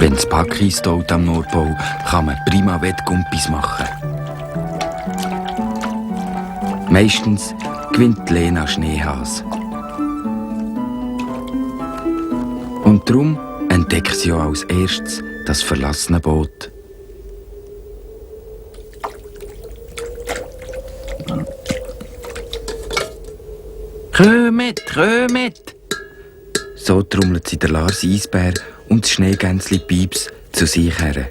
Wenn das Pack einstaut am Nordpol, kann man prima Wettgumpis machen. Meistens gewinnt Lena Schneehase. Und darum entdeckt sie auch als erstes das verlassene Boot. «Kommet, kommet!» So trommelt sie der Lars Eisbär und das Schneegänzli Pieps zu sich her.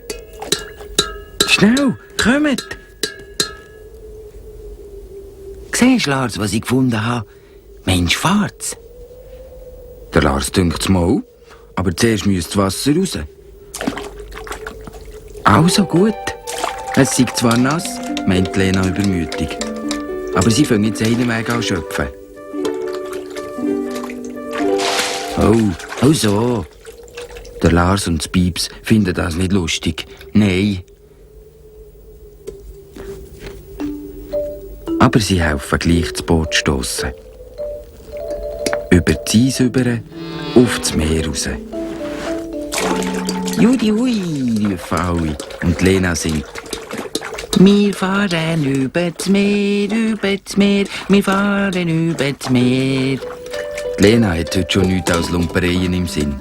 «Schnell, kommet!» «Siehst du, Lars, was ich gefunden habe? Mensch, fahrt's!» Der Lars dünkt's mal, aber zuerst müsste das Wasser raus. «Also gut. Es sei zwar nass», meint Lena übermütig. «Aber sie fangen jetzt einen Weg an schöpfen.» «Oh so.» Der Lars und das Pieps finden das nicht lustig. Nein. Aber sie helfen gleich, das Boot zu stossen. Über die Eis rüber, auf das Meer raus. «Judi hui», rufen alle und Lena singt. «Wir fahren über das Meer, wir fahren über das Meer.» Lena hat heute schon nichts als Lumpereien im Sinn.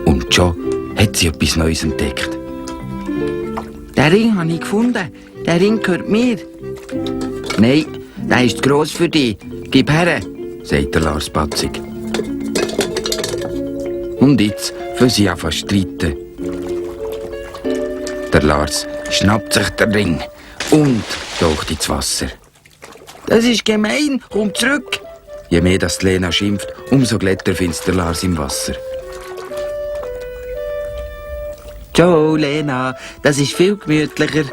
Und schon hat sie etwas Neues entdeckt. «Den Ring habe ich gefunden. Der Ring gehört mir.» «Nein, der ist zu gross für dich. Gib her», sagt der Lars patzig. Und jetzt fangen sie an zu streiten. Der Lars schnappt sich den Ring und taucht ins Wasser. «Das ist gemein, komm zurück!» Je mehr das Lena schimpft, umso glätter findet der Lars im Wasser. «Ciao, Lena, das ist viel gemütlicher»,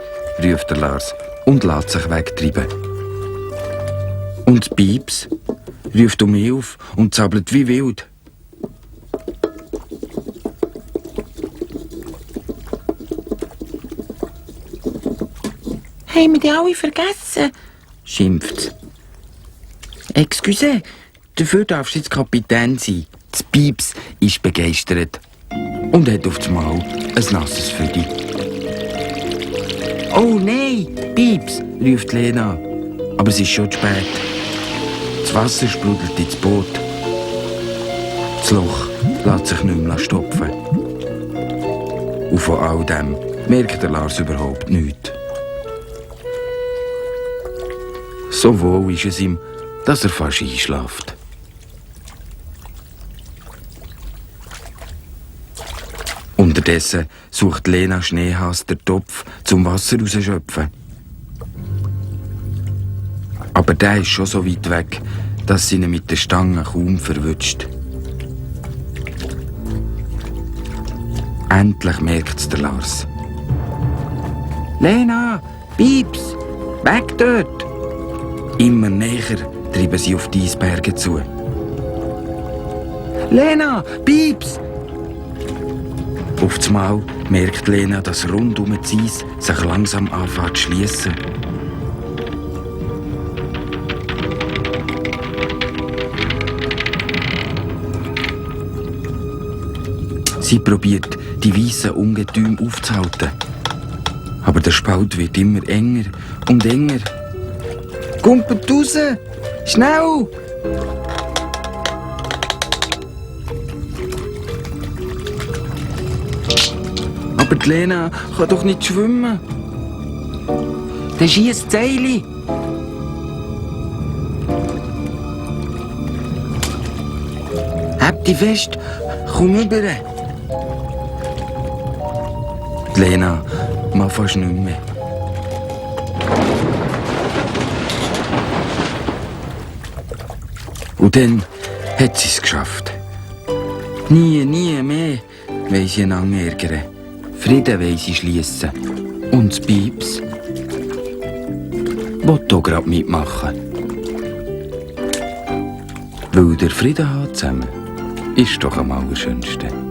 ruft der Lars und lässt sich wegtreiben. Und das Pieps ruft um Hilfe und zappelt wie wild. «Haben wir die alle vergessen?» schimpft. «Excuse, dafür darfst du jetzt Kapitän sein.» Das Pieps ist begeistert und hat auf einmal ein nasses Födi. «Oh nein, Pieps!» ruft Lena. Aber es ist schon zu spät. Das Wasser sprudelt ins Boot. Das Loch lässt sich nicht mehr stopfen. Und von all dem merkt der Lars überhaupt nichts. So wohl ist es ihm, dass er fast einschläft. Unterdessen sucht Lena Schneehase den Topf zum Wasser rausschöpfen. Aber der ist schon so weit weg, dass sie ihn mit der Stange kaum verwutscht. Endlich merkt es der Lars. «Lena, Pieps, weg dort!» Immer näher treiben sie auf die Eisberge zu. «Lena, Pieps!» Auf einmal merkt Lena, dass rund um das Eis sich langsam anfängt zu schliessen. Sie probiert, die weißen Ungetüme aufzuhalten. Aber der Spalt wird immer enger und enger. «Kumpelt raus! Schnell!» «Aber die Lena kann doch nicht schwimmen!» «Dann schiess das Seil!» «Halt dich fest! Komm rüber!» Die Lena mag fast nicht mehr. Und dann hat sie es geschafft. Nie mehr will sie einander ärgern. Frieden will sie schliessen. Und das Pieps will hier gerade mitmachen. Weil der Frieden hat zusammen ist doch am allerschönsten.